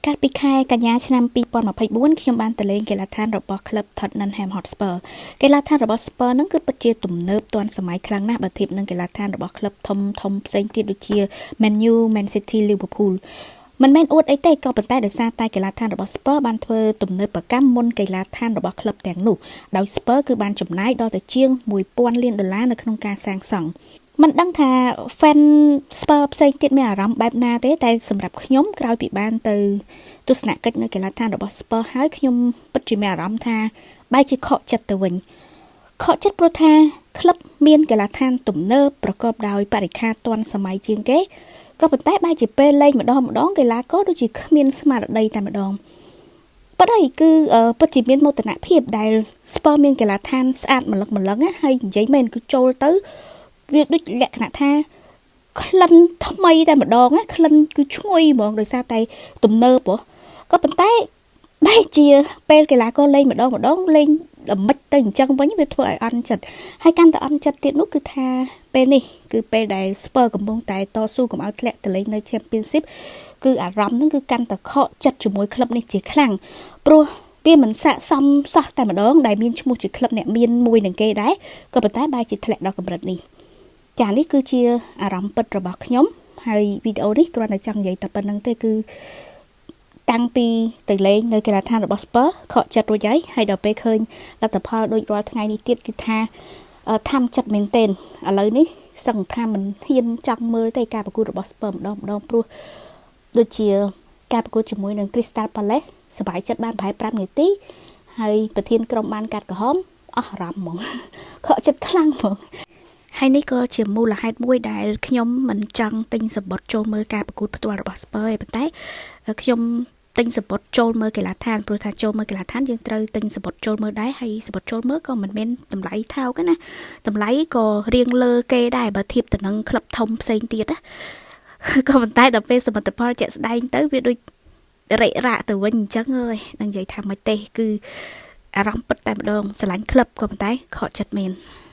កាលពីខែកញ្ញាឆ្នាំ2024ខ្ញុំបានទៅលេងកីឡដ្ឋានរបស់ក្លឹប Tottenham Hotspur។ កីឡដ្ឋានរបស់ Spurs ហ្នឹងគឺពិតជាទំនើបទាន់សម័យខ្លាំងណាស់បើធៀបនឹងកីឡដ្ឋានរបស់ក្លឹបធំធំផ្សេងទៀតដូចជា Man U, Man City, Liverpool។ មិនមែនអួតអីទេក៏ប៉ុន្តែដោយសារតែកីឡដ្ឋានរបស់ Spurs បានធ្វើទំនើបកម្មមុនកីឡដ្ឋានរបស់ក្លឹបទាំងនោះដោយ Spurs គឺបានចំណាយដល់ទៅជាង1000លានដុល្លារនៅក្នុងការសាងសង់។មិនដឹងថា fan Spurs ផ្សេងទៀតមានអារម្មណ៍បែបណាទេតែសម្រាប់ខ្ញុំក្រោយពីបានទៅទស្សនកិច្ចនៅកីឡដ្ឋានរបស់ Spurs ហើយខ្ញុំពិតជាមានអារម្មណ៍ថាបែរជាខកចិត្តទៅវិញខកចិត្តព្រោះថាក្លឹបមានកីឡដ្ឋានទំនើបប្រកបដោយបរិក្ខារទាន់សម័យជាងគេក៏ប៉ុន្តែបែរជាពេលលេងម្ដងម្ដងកីឡាករដូចជាគ្មានស្មារតីតែម្ដងប៉ុន្តែគឺពិតជាមានមោទនភាពដែល Spurs មានកីឡដ្ឋានស្អាតម្លឹកម្លឹងណាហើយនិយាយមែនគឺចូលទៅវាដូចលក្ខណៈថាក្លិនថ្មីតែម្ដងណាក្លិនគឺឈ្ងុយហ្មងដោយសារតែទំនើបហ៎ក៏ប៉ុន្តែបែរជាពេលកីឡាករលេងម្ដងម្ដងលេងល្មិចទៅអញ្ចឹងវិញវាធ្វើឲ្យអន់ចិត្តហើយកាន់តែអន់ចិត្តទៀតនោះគឺថាពេលនេះគឺពេលដែល Spurs កំពុងតែតស៊ូកុំឲ្យធ្លាក់ទៅលេងនៅ Championship គឺអារម្មណ៍ហ្នឹងគឺកាន់តែខកចិត្តជាមួយក្លឹបនេះជាខ្លាំងព្រោះវាមិនស័ក្តិសមសោះតែម្ដងដែលមានឈ្មោះជាក្លឹបអ្នកមានមួយនឹងគេដែរក៏ប៉ុន្តែបែរជាធ្លាក់ដល់កម្រិតនេះ។ចានេះគឺជាអារម្មណ៍ពិតរបស់ខ្ញុំហើយវីដេអូនេះគ្រាន់តែចង់និយាយតែប៉ុណ្្នឹងទេគឺតាំងពីទៅលេងនៅកីឡដ្ឋានរបស់ Spurs ខកចិត្តរួចហើយហើយដល់ពេលឃើញលទ្ធផលដូចរាល់ថ្ងៃនេះទៀតគឺថាធ្វើចិត្តមែនទែនឥឡូវនេះសឹងថាមិនហ៊ានចង់មើលទេការប្រកួតរបស់ Spurs ម្ដងម្ដងព្រោះដូចជាការប្រកួតជាមួយនឹង Crystal Palace សប្បាយចិត្តបានប្រហែល5នាទីហើយប្រធានក្រុមបានកាត់ក្រហមអស់អារម្មណ៍ហ្មងខកចិត្តខ្លាំងហ្មងហើយនេះក៏ជាមូលហេតុមួយដែលខ្ញុំមិនចង់ទិញសំបុត្រចូលមើលការប្រកួតផ្ទាល់របស់ Spurs ឯប៉ុន្តែខ្ញុំទិញសំបុត្រចូលមើលកីឡាដ្ឋានព្រោះថាចូលមើលកីឡាដ្ឋានយើងត្រូវទិញសំបុត្រចូលមើលដែរហើយសំបុត្រចូលមើលក៏មិនមែនតម្លៃថោកណាតម្លៃក៏រៀងលើគេដែរបើធៀបទៅនឹងក្លឹបធំផ្សេងទៀតណាក៏ប៉ុន្តែដល់ពេលសមិទ្ធផលជាក់ស្ដែងទៅវាដូចរិរ៉ាក់ទៅវិញអញ្ចឹងអើយនឹងនិយាយថាមិនទេគឺអារម្មណ៍ពិតតែម្ដងស្រឡាញ់ក្លឹបក៏ប៉ុន្តែខកចិត្តមែន។